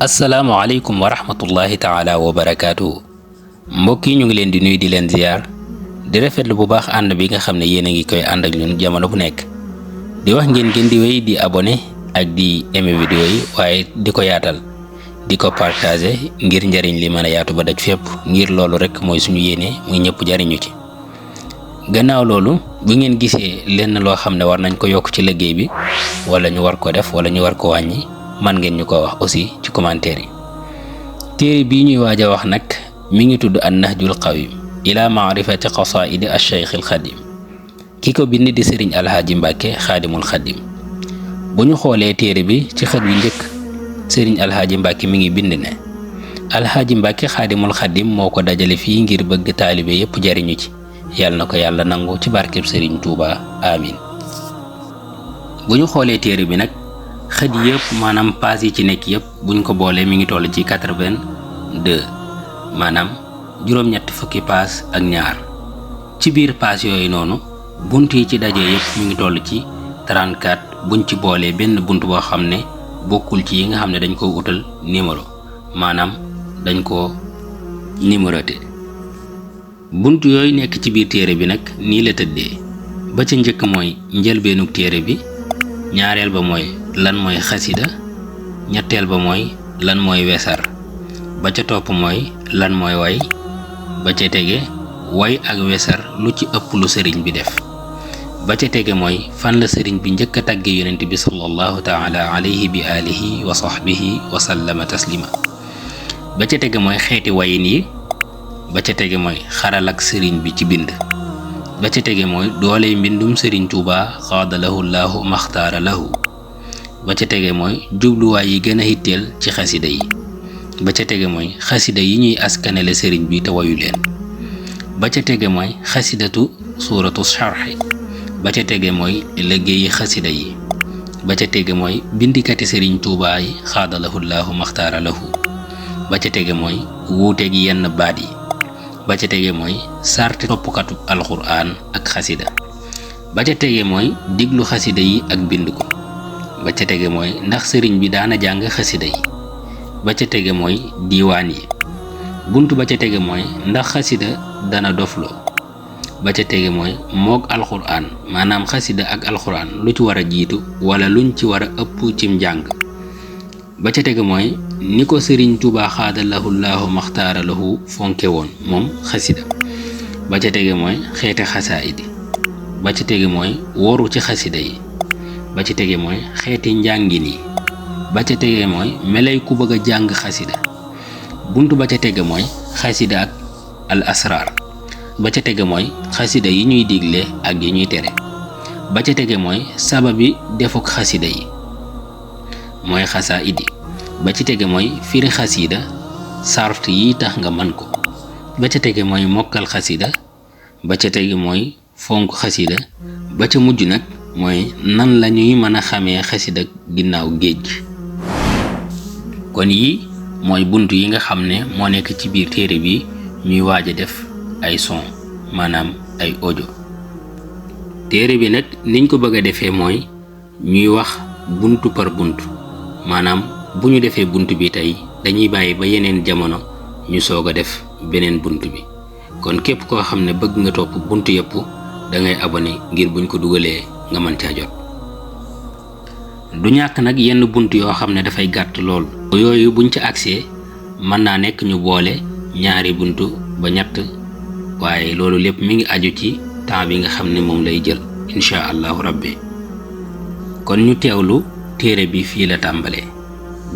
asalaamaaleykum wa rahmatullahi taala wa barakaatu. mbokk yi ñu ngi leen di nuyu di leen ziar di rafetlu bu baax ànd bi nga xam ne yéen a ngi koy ànd ak ñun jamono bu nekk di wax ngeen gën di wéy di abonné ak di aimer vidéo yi waaye di ko yaatal di ko partager ngir njariñ li mën a yaatu ba daj fépp ngir loolu rek mooy suñu yéene muy ñëpp jariñu ci. gannaaw loolu bu ngeen gisee lenn loo xam ne war nañ ko yokk ci liggéey bi wala ñu war ko def wala ñu war ko wàññi man ngeen ñu ko wax aussi ci commentaire yi. téere bii ñuy waaj a wax nag mi ngi tudd an-Nahjul Qawim ila maarifati qasaidi ash-Shaykh al-Khadim ki ko bind di Serigne Alhaaji Mbàkke Xaadimul Xadim. bu ñu xoolee téere bi ci xët wi njëkk Serigne Alhaaji Mbàkke mi ngi bind ne Alhaaji Mbàkke Xaadimul Xadim moo ko dajale fii ngir bëgg taalibe yépp jariñu ci yàlla na ko yàlla nangu ci barkeb Serigne Touba amin. bu ñu xoolee téere bi nag xët yëpp maanaam paas yi ci nekk yëpp buñ ko boolee mi ngi toll ci 82 maanaam juróom-ñetti fukki paas ak ñaar. ci biir paas yooyu noonu bunt yi ci dajee yëpp mi ngi toll ci 34 buñ ci boolee benn bunt boo xam ne bokkul ci yi nga xam ne dañ ko utal numéro maanaam dañ ko numéroté. bunt yooyu nekk ci biir téere bi nag nii la tëddee ba ca njëkk mooy njëlbeenug téere bi, ñaareel ba mooy lan mooy xasida, ñetteel ba mooy lan mooy wesar, ba ca topp mooy lan mooy way, ba ca tege way ak wesar lu ci ëpp lu sëriñ bi def, ba ca tege mooy fan la sëriñ bi njëkk a tàgge yonent bi sallallahu taala alayhi bi alihi wa sahbihi wa sallama taslima, ba ca tege mooy xeeti wayin yi, ba ca tege mooy xaral ak sëriñ bi ci bind, ba ca tege mooy dooley mbindum sëriñ Tuuba xaadalahu llaahu maxtaara lahu, ba ca tege mooy jubluwaay yi gën a hitteel ci xasida yi, ba ca tege mooy xasida yi ñuy askanele sëriñ bi te wayu leen, ba ca tege mooy xasidatu suuratu sharxi, ba ca tege mooy liggéeyi xasida yi, ba ca tege mooy bindikati sëriñ Tuuba yi xaadalahu llaahu maxtaara lahu, ba ca tege mooy wuuteeg yenn baat yi, ba ca tege mooy sarti toppkatu alxuraan ak xasida, ba ca tege mooy diglu xasida yi ak bind ko, ba ca tege mooy ndax sëriñ bi daana jàng xasida yi, ba ca tege mooy diiwaan yi, bunt ba ca tege mooy ndax xasida dana dofloo, ba ca tege mooy moog alxuraan maanaam xasida ak alxuraan lu ci war a jiitu wala luñ ci war a ëpp cim njàng, ba ca tege mooy ni ko sëriñ Tuuba xaadalahu llaahu maxtaara lahu fonke woon moom xasida, ba ca tege mooy xeete xasaayidi, ba ca tege mooy woru ci xasida yi, ba ca tege mooy xeeti njàngin yi, ba ca tege mooy melay ku bëgg a jàng xasida, bunt ba ca tege mooy xasida ak al asraar, ba ca tege mooy xasida yi ñuy digle ak yi ñuy tere, ba ca tege mooy sababi defuk xasida yi mooy xasaayidi, ba ci tege mooy firi xasida sart yi tax nga man ko, ba ca tege mooy mokkal xasida, ba ca tege mooy fonk xasida, ba ca mujj nag mooy nan lañuy mën a xamee xasida ginnaaw géej gi. kon yi mooy bunt yi nga xam ne moo nekk ci biir téere bi ñuy waaj a def ay son maanaam ay audio. téere bi nag niñ ko bëgg a defee mooy ñuy wax buntu par buntu maanaam bu ñu defee bunt bi tey dañuy bàyyi ba yeneen jamono ñu soog a def beneen bunt bi. kon képp koo xam ne bëgg nga topp bunt yëpp da ngay abonné ngir buñ ko dugalee nga mën caa jot. du ñàkk nag yenn bunt yoo xam ne dafay gàtt lool. yooyu buñ ci agsee mën naa nekk ñu boole ñaari bunt ba ñett waaye loolu lépp mi ngi aju ci temps bi nga xam ne moom lay jël incha allahu rabbi. kon ñu teewlu téere bi fii la tàmbalee.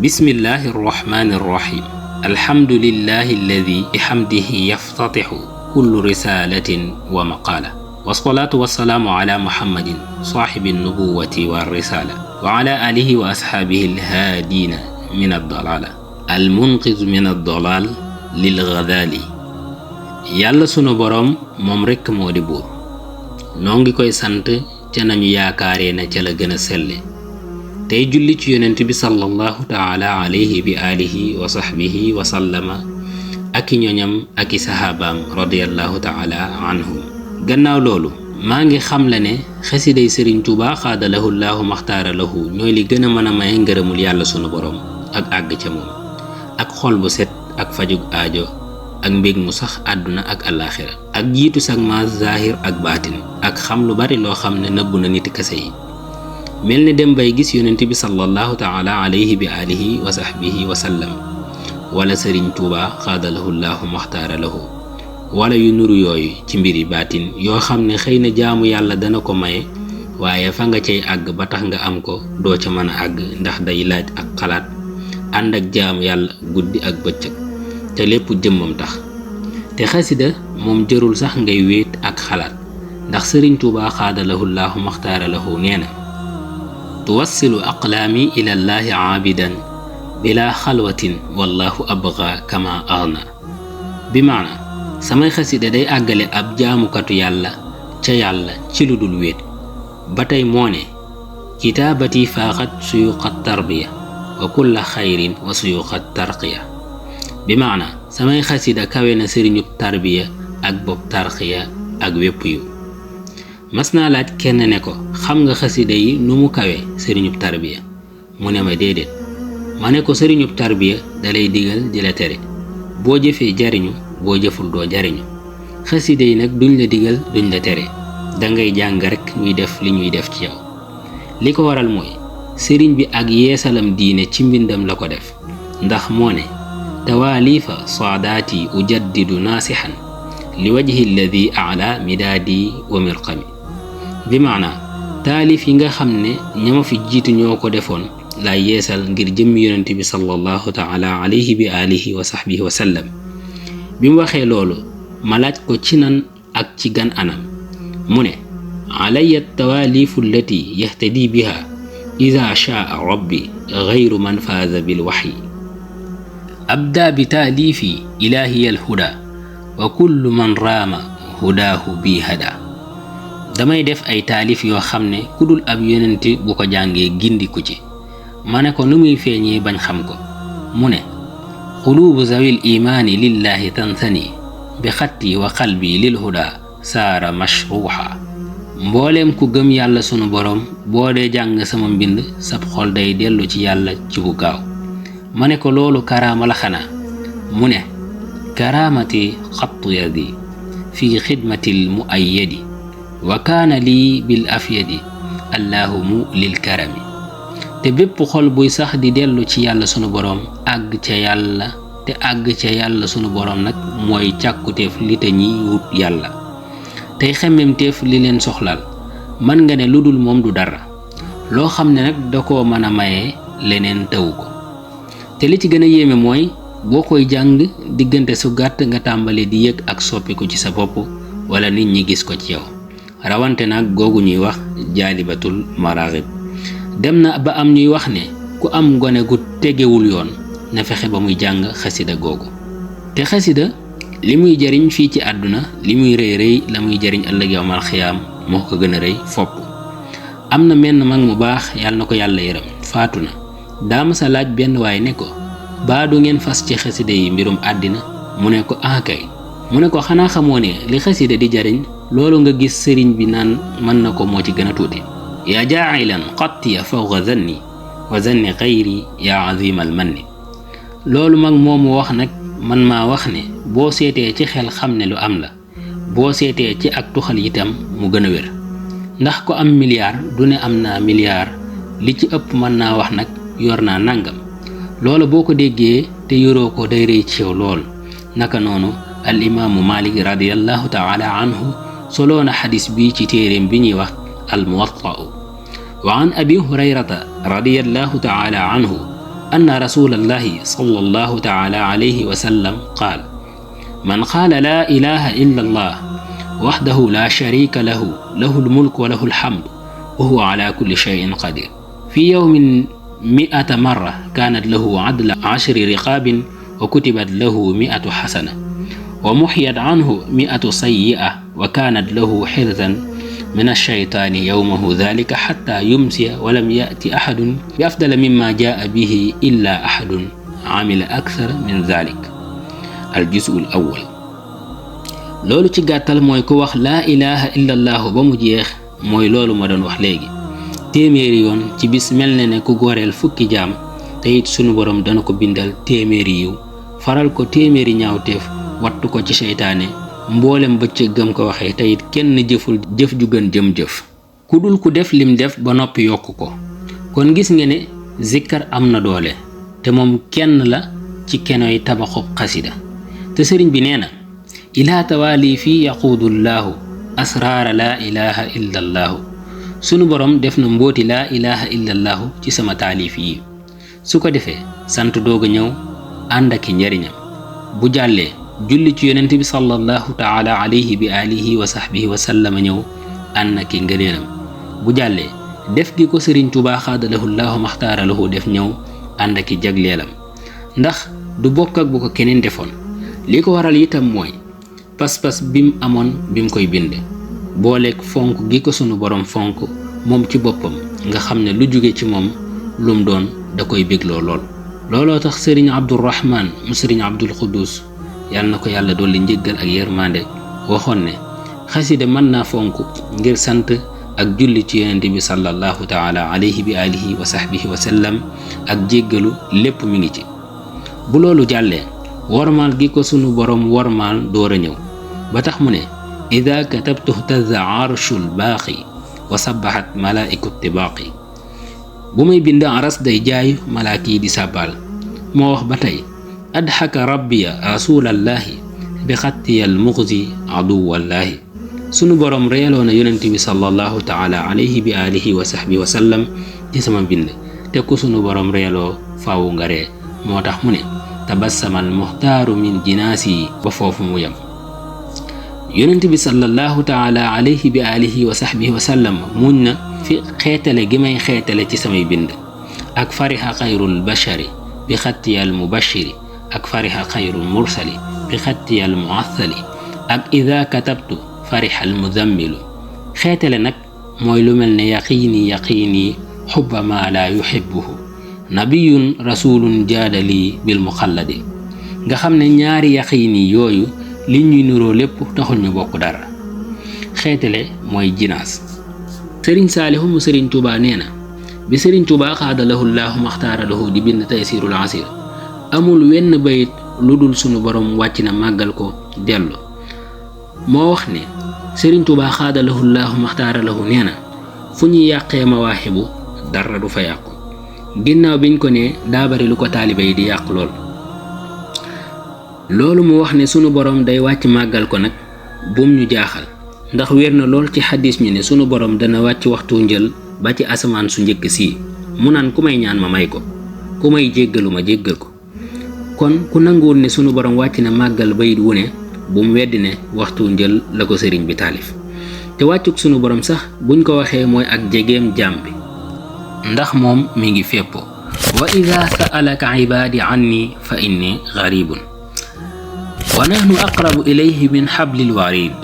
bismillahi arrahmani arrahim. alhamdulillahi alladi bihamdihi yaftatixu kullu risalatin wa maqala. wasalaatu wasalaamu ala muhammadin saaxibi nubuwati wa risala wa ala alihi wa asxaabihi alhaadina min addalaala almunqizu min addalaal lil gadaali. yàlla sunu boroom moom rekk moo di buur noo ngi koy sant ca nañu yaakaaree na ca la gën a selle tey julli ci yonent bi sallallahu taala alayhi bi alihi wa sahbihi wa sallama ak i ñoñam ak i saxaabaam radiyallahu taala anhum. gannaaw loolu maa ngi xam la ne xasiday sëriñ Tuuba xaadalahu llaahu maxtaara lahu ñooy li gën a mën a maye ngërëmul yàlla sunu boroom ak àgg ca moom, ak xol bu set ak fajug aajo ak mbég mu sax àdduna ak àllaaxira, ak jiitu sag ma zahir ak baatin, ak xam lu bari loo xam ne nëbbu na nit kase yi. mel ni dem bay gis yonent bi sallallahu taala alayhi bi alihi wa sahbihi wa sallam, wala sëriñ Tuuba xaadalahu llaahu maxtaara lahu, wala yu nuru yooyu ci mbiri baatin yoo xam ne xëy na jaamu yàlla dana ko maye, waaye fa nga cay àgg ba tax nga am ko doo ca mën a àgg ndax day laaj ak xalaat ànd ak jaamu yàlla guddi ak bëccëg te lépp jëmmam tax. te xasida moom jërul sax ngay wéet ak xalaat, ndax sëriñ Tuuba xaadalahu llaahu maxtaara lahu nee na: tuwassilu aqlaami ila llaahi aabidan bila xalwatin wallahu abga kama agna. bi maana samay xasida day àggale ab jaamukatu yàlla ca yàlla ci lu dul wéet. ba tey moo ne: kitaabati faaxat suyuqat tarbiya wa kulla xayrin wa suyuqat tarqiya. bi maana samay xasida kawe na sëriñub tarbiya ak bopp tarqiya ak wépp yu. mas naa laaj kenn ne ko: xam nga xasida yi nu mu kawe sëriñub tarbiya? mu ne ma déedéet. ma ne ko: sëriñub tarbiya dalay digal di la tere, boo jëfee jariñu, boo jëful doo jariñu. xasida yi nag duñ la digal duñ la tere, dangay jàng rekk ñuy def li ñuy def ci yow. li ko waral mooy sëriñ bi ak yeesalam diine ci mbindam la ko def, ndax moo ne: tawaalifa saadaati ujaddidu naasixan li wajhi alladi ala midaadi wa mirqami. bi maana taalif yi nga xam ne ñama fi jiitu ñoo ko defoon lay yeesal ngir jëmmi yonent bi sallallahu taala alayhi bi alihi wa sahbihi wa sallam. bi mu waxee loolu ma laaj ko ci nan ak ci gan anam, mu ne: alayya tawaalifu allati yahtadi biha ida shaa rabbi gayru man faaza bil waxyi. abda bi taalifi ilahiya alhuda wa kullu man raama hudaahu bi hada. damay def ay taalif yoo xam ne ku dul ab yonent bu ko jàngee gindiku ci. ma ne ko nu muy feeñee bañ xam ko? mu ne: quluubu zawil imaani lillahi tansani bi xatti wa qalbi lil huda saara mashruuxa. mbooleem ku gëm yàlla sunu boroom boo dee jàng sama mbind sab xol day dellu ci yàlla ci bu gaaw. ma ne ko loolu karaama la xanaa? mu ne: karaamati xattu yadi fi xidmatil muayyadi wa kaana lii bil afyadi allahumma lil karami. te bépp xol buy sax di dellu ci yàlla sunu boroom àgg ca yàlla, te àgg ca yàlla sunu boroom nag mooy càkkuteef li te ñiy wut yàlla, tey xemmemteef li leen soxlaal. mën nga ne lu dul moom du dara, loo xam ne nag da koo mën a maye leneen tawu ko. te li ci gën a yéeme mooy boo koy jàng diggante su gàtt nga tàmbali di yëg ak soppiku ci sa bopp wala nit ñi gis ko ci yow. rawante nag googu ñuy wax jaalibatul maraaxib. dem na ba am ñuy wax ne ku am gone gu tegewul yoon na fexe ba muy jàng xasida googu. te xasida li muy jariñ fii ci àdduna li muy rëy rëy la muy jariñ ëllëg yawmal xiyaam moo ko gën a rëy fopp. am na menn mag mu baax, yàlla na ko yàlla yërëm, faatu na. daama sa laaj benn waay ne ko: baa du ngeen fas ci xasida yi mbirum àddina? mu ne ko: ah kay. mu ne ko: xanaa xamoo ne li xasida di jariñ loolu nga gis sëriñ bi naan mën na ko moo ci gën a tuuti. yaa jaacilan qattiya fawqa zanni wa zanni xayri yaa azimal manni. loolu mag moomu wax nag man maa wax ne boo seetee ci xel xam ne lu am la, boo seetee ci ak tuxal itam mu gën a wér. ndax ko am milliard du ne am naa milliard, li ci ëpp mën naa wax nag yor naa nangam. loolu boo ko déggee te yoroo ko day rëy ci yow lool. naka noonu al imaamu Malik radiyallahu taala anhu soloona xadis bi ci téeréem bi ñuy wax al muwatta'u. wa an abi hurayrata radiyallahu taala anhu anna rasulallahi sallallahu taala alayhi wa sallam qaal: man qaala laa ilaha illa allah waxdahu la sharika lahu lahul mulk wa lahul hamd wa huwa ala kulli shay'in qadir fi yawmin 100 marra kaanat lahu adla 10 riqaabin wa kutibat lahu 100 xasana wa muxiyat anhu 100 sayyi'a wa kaanat lahu xirzan min alshaytaani yawmahu dhalika xatta yumsiya wa lam ya'ti axadun bi afdala mimma jaa bihi illa axadun amila akthar min dhalik. al-juz'u al-awwal. loolu ci gàttal mooy ku wax laa ilaha illa allahu ba mu jeex mooy loolu ma doon wax léegi téeméeri yoon ci bis mel na ne ku goreel fukki jaam te it sunu borom dana ko bindal téeméeri yiw faral ko téeméeri ñaawteef wattu ko ci seytaane mboolem bëccëg gëm ko waxee te it kenn jëful jëf ju gën jëm jëf ku dul ku def lim def ba noppi yokku ko kon gis nga ne zikkar am na doole te moom kenn la ci kenoy tabaxub xasida te sëriñ bi nee na ilaa tawaali fii yaquudullaahu asraara laa ilaha illa allaahu sunu borom def na mbooti laa ilaha illa allaahu ci sama taalif yi su ko defee sant doog a ñëw ànd ak njariñam bu jàllee julli ci yonent bi sallallahu taala alayhi bi alihi wa sahbihi wa sallama ñëw ànd ak ngëneelam bu jàllee def gi ko sëriñ Tuubaa xaadalahu llaahu maxtaara lahu def ñëw ànd ak jagleelam ndax du bokk ak bu ko keneen defoon li ko waral itam mooy pas-pas bim amoon bim koy bind booleeg fonk gi ko sunu borom fonk moom ci boppam nga xam ne lu jóge ci moom lum doon da koy bégloo lool looloo tax sëriñ Abdurahmaan mu sëriñ Abdul Xuddus yàlla na ko yàlla dolli njëggal ak yërmande waxoon ne xasida mën naa fonk ngir sant ak julli ci yonent bi sallallahu taala alayhi bi alihi wa sahbihi wa sallam ak jéggalu lépp mi ngi ci bu loolu jàllee wormaal gi ko sunu borom wormaal door a ñëw ba tax mu ne ida katabtu ihtaza arshul baaqi wa sabaxat malaa'iku tibaaqi bu may bind aras day jaay malaak yi di sàbbaal moo wax ba tey adxaka rabbiya rasulallaahi bi xattiyal muxzi aduwallaahi sunu borom reeloo na yonent bi sallallahu taala alayhi bi alihi wa sahbihi wa sallam ci sama bind te ku sunu borom reeloo faawu nga ree moo tax mu ne tabassamal muxtaaru min jinaasi ba foofu mu yem yonent bi sallallahu taala alayhi bi alihi wa sahbihi wa sallam muñ na fi xeetale gi may xeetale ci samay bind ak fariha xayrul bashari bi xattiyal mubashiri ak fariha xayrul mursali bi xattiyal muathali ak ida katabtu farihal muzammilu xeetale nag mooy lu mel ne yaqiini xubba ma la yuhibbuhu nabiyun rasulun jaadali bil muxalladi nga xam ne ñaari yaqiini yooyu li ñuy nuroo lépp taxul ñu bokk dara xeetale mooy jinaas sëriñ saalihu mu sëriñ Tuubaa nee na bi sëriñ Tuubaa xaadalahu llaahu maxtaara lahu di bind taysirul asir amul wenn bayit lu dul sunu borom wàcc na màggal ko dellu moo wax ne sëriñ Tuubaa xaadalahu llaahu maxtaara lahu nee na fu ñuy yàqee mawaaxibu dara du fa yàqu ginnaaw biñ ko ne daa bari lu ko taaliba yi di yàq loolu mu wax ne sunu borom day wàcc màggal ko nag bum ñu jaaxal ndax wér na lool ci xadis ñu ne sunu borom dana wàcc waxtu njël ba ci asamaan su njëkk sii mu naan ku may ñaan ma may ko ku may jéggalu ma jéggal ko kon ku nanguwul ne sunu borom wàcc na màggal bayit wu ne bu mu weddi ne waxtu njël la ko sëriñ bi taalif te wàccuk sunu borom sax buñ ko waxee mooy ak jegeem jaam bi ndax moom mi ngi fépp wa ida sa'alaka ibaadi anni fa inni garibun wa nahnu aqrabu ilayhi min hablil warid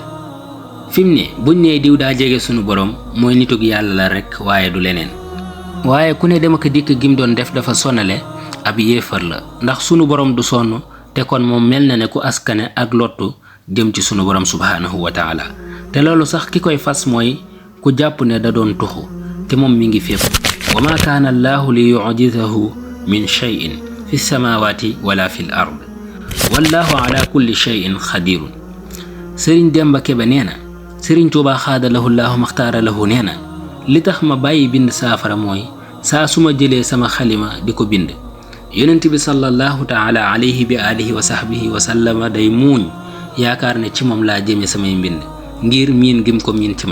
fi mu ne buñ nee diw daa jege sunu borom mooy nitug yàlla la rek waaye du leneen waaye ku ne dem ak dikk gim doon def dafa sonale ab yéefar la ndax sunu borom du sonn te kon moom mel na ne ku askane ak lottu jëm ci sunu borom subhaanahu wa taala te loolu sax ki koy fas mooy ku jàpp ne da doon tuxu te moom mi ngi fépp wa ma kaana allaahu li yu'jizahu min shay'in fi samawati wala fi l ard wallahu ala kulli shay'in xadirun sëriñ Demba Kebe nee na sëriñ Tuubaa xaadalahu llaahu maxtaara lahu nee na li tax ma bàyyi bind saafara mooy saa su ma jëlee sama xalima di ko bind yonent bi sallallahu taala alayhi bi alihi wa sahbihi wa sallama day muuñ yaakaar ne ci moom laa jëme samay mbind ngir miin gim ko miin ci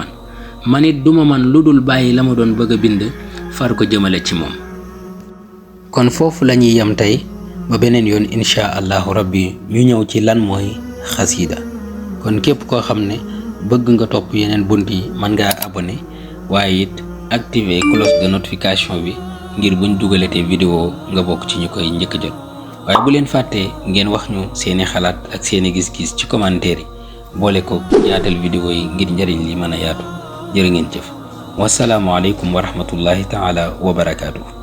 man it duma man lu dul bàyyi la ma doon bëgg a bind far ko jëmale ci moom kon foofu la ñuy yem tey ba beneen yoon insha allahu rabbi ñu ñëw ci lan mooy xasida kon képp koo xam ne bëgg nga topp yeneen bunt yi mën ngaa abonné waaye it activer cloche de notification bi ngir buñ dugalatee vidéo nga bokk ci ñu koy njëkk jot waaye bu leen fàttee ngeen wax ñu seeni xalaat ak seeni gis-gis ci commentaire yi boole ko yaatal vidéo yi ngir njariñ li mën a yaatu jërë ngeen jëf wasalaamu aleykum wa rahmatullahi taala wa barakaatu.